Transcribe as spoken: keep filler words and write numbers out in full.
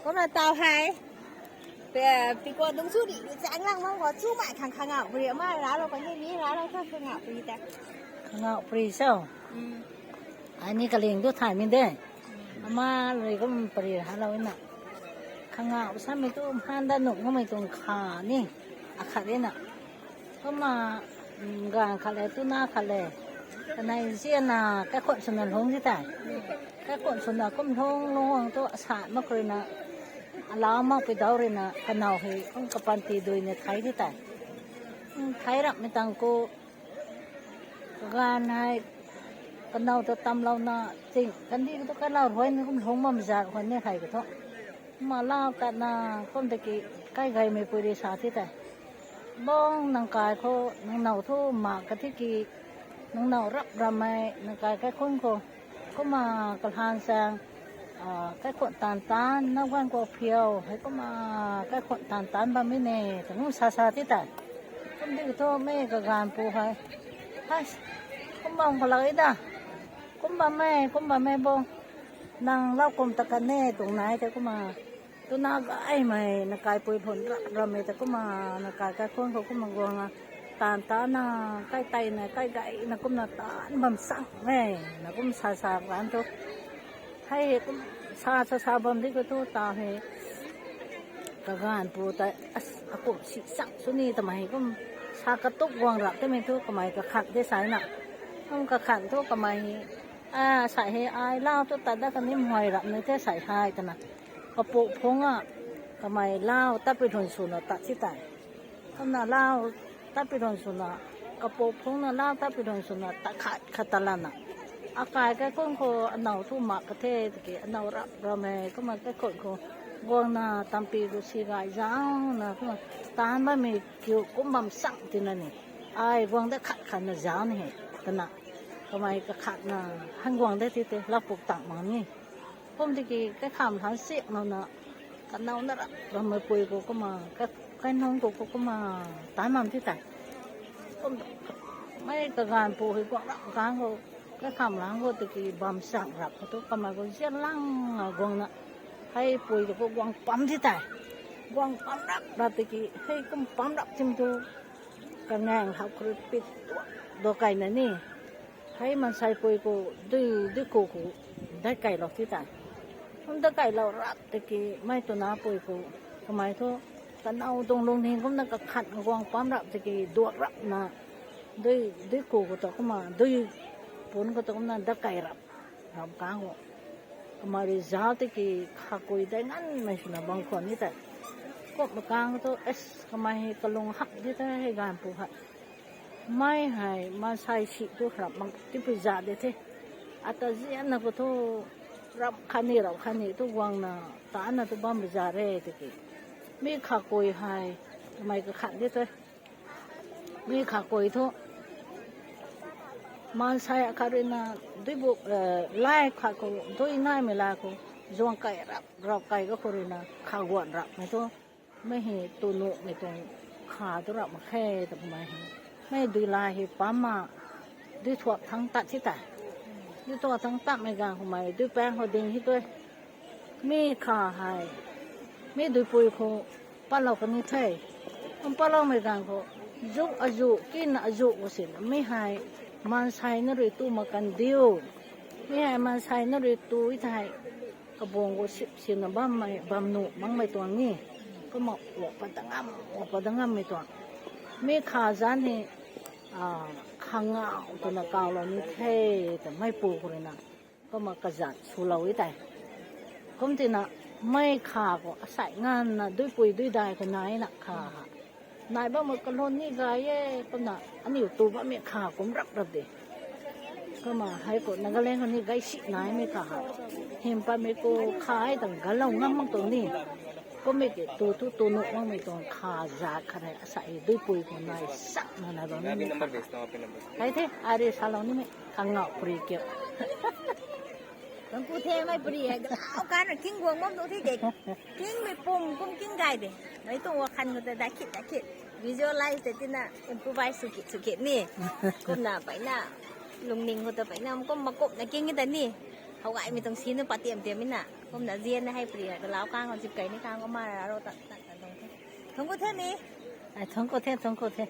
Kumna tau hei. Pe, piko dung su di, di chang lang mang ko, chu mai khang khang ngau, puri ama ra lo ko ni, ni ra lo ko khang ngau, puri ta. Khang ngau, puri so. Mm. Ai ni kaling tu thai min de. Mm. Ama lui kum puri ha lo na. Khang ngau, sa mi tu, han da nuk, ngau mi tung kha ni. A khat de na. Kumna, mm, gan khat le, tuna khat le. Kanei zia na, kaikhwang swna lhung si tei. Kaikhwang swna kum lhung, lhung tu, asa mak rui na, alau mak pui dau rui na, kanau hei, kum kapanty dui na thai si tei. Mm, thai rak mi tang ku, kagan hei, kanau ta tam lou na, ting, kandi tu kalau rui na kum lhung mam zat hwan ni thai ka thu. Ma lau tat na, kum ta ki, kai gay mei pui ri sa thi tei. Bong nang kai khou, nang nau thu ma ka thi ki, nang nau rap ram mei, nang kai kaikhwang khou. Kumna kalhan sang, a, kaikhwang tan tan, na guan khou phiau, hei kumna kaikhwang tan tan bam mi ne, ta nung sa sa thi tei. Kum di thu mei kagan pu hei. Hai, kum bam ka lak i da. Kum bam mei, kum bam mei bong. Nang lau kum ta kan ne, tung nai tei kumna. Tuna gay mei, na kai pui lhun rap ram mei ta kumna, na kai kaikhwang khou kumna guang a. Tan tan na, kai tei na, kai gay na kumna tan bam sang mei, na kum sa sa kan tu. Hei kum sa sa sa bam di ka tu ta hei. Kagan pu ta, as, akum si sang sw ni ta mei kum sa katuk guang rap te mei tu kamei kakhat de sai na. Kum kakhat tu kamei hei, a, sai hei ai lau tu tat da ka ni mhai rap ni the sai hei ta na. Kapuk phung a, kamei lau tat pi lhun sw na tat si tei. Kumna lau tat pi lhun sw na, kapuk phung na lau tat pi lhun sw na, tat khat khat ta lana. Akai kaikhwang khou anau thu mak ka the, tiki anau rap ram mei, kumna kaikhwang khou guang na, tampi khou si gay zauc na, kumna tan bam mei kiu kum bam sang ti na ni. Ai guang da khat khat na zauc ni hei, ta na. Kamei kakhat na, han guang da ti tei, lau puk tang mak ni. Kum tiki kaikham han sik nau na, kanau na rap ram mei pui khou kumna, ka, kainung khou khou kumna, tan mam thi tei. Kum, mei kagan pu hei guang rap kan khou, kaikham lang khou tiki bam sang rap khou tu kamei khou zian lang a guang na. Hei pui khou guang pam thi tei. Guang pam rap rap tiki, hei kum pam rap tim tu, kangang hap khou rui pit tu, do kai na ni. Hei maansei pui khou dui, dui ku khou dai kailou ti tei. Kum dai kailou rap tiki mei tuna pui khou kamei thu kanau tuang lungning kumna kakhat guang pam rap tiki duak rap na dui, dui ku khou ta kumna dui pun khou ta kumna dai kai rap, rap kang khou. Kamei rui zauc tiki khakui dai nganv mei swna bang khwan ni tei. Kum kang tu, es, kamei hei kalung hak di tei hei gan pu hei. Mei hei maansei si tu rap mak tipui za de the. Ata zianna khou thu rap khatni rap khatni tu guang na, tan na tu bam za re tiki. Mi khakui hei, kamei kakhat di tei. Mi khakui thu. Maansei akhat rui na, dui bu, eh, lai khat khou, dui naimei lai khou, zuang kai rap, rap kai ka khou rui na, kha guan rap mei thu. Mei hei tu nuhmei tuang kha tu rap mak khe ta kamei hei. Mei dui lai hei pam ma, dui thuak thangc tat si tei. Dui thuak thangc tatmei ganv khou mei, dui paeng khou ding hi tei. Mi kha hei, mi duipui khou patlou kani the. Kum patloumei ganv khou, zu azu, kin azu khou sin, mi hei maansei na rui tu mak kan diu. Mi hei maansei na rui tu thei, kabuang khou sip sina bammei, bam nuh makmei tuang ni. Kumna wak pat da ngam, wak pat da ngammei tuang. Mi kha zanc hei, a, kha ngau twna kawlou ni the, ta mei pu khou rui na. Kumna kazanc swlou e tei. Kum tina mei kha khou asei nganvna duipui duidai khou nai na kha ha. Nai bammei kalun ni gay e, kumna aniu tu bammei kha kum rap rap de. Kumna hei khou Nagaland khou ni gay si naimei kha ha. Hym patmei khou kha e tang galou ngam mak tuang ni. Kummei ki tu tu tu nuh makmei tuang kha zat khat hei asei duipui khou nai sakna nai bammei kha. Hei the, ari salou nimei, kha ngau puri kiu. Kang ku the mei puri hei, galau kan rui king guang bam tu the de. Kingmei pum kum king gay de. Mei tuang wakhan khou ta dai khit, dai khit. Visualize tei tina, improvise sw khit, sw khit ni. Kumna peyna, lungning khou ta peyna, kum makumna king ta ni. How gaymei tuang si na patiam tiam na. Kumna zianna hei pari hei kalau kang khou zip kei ni kang kumna aro tat tat tat tuang the. Thungc ku the mi. Ai, thungc ku the, thungc ku the.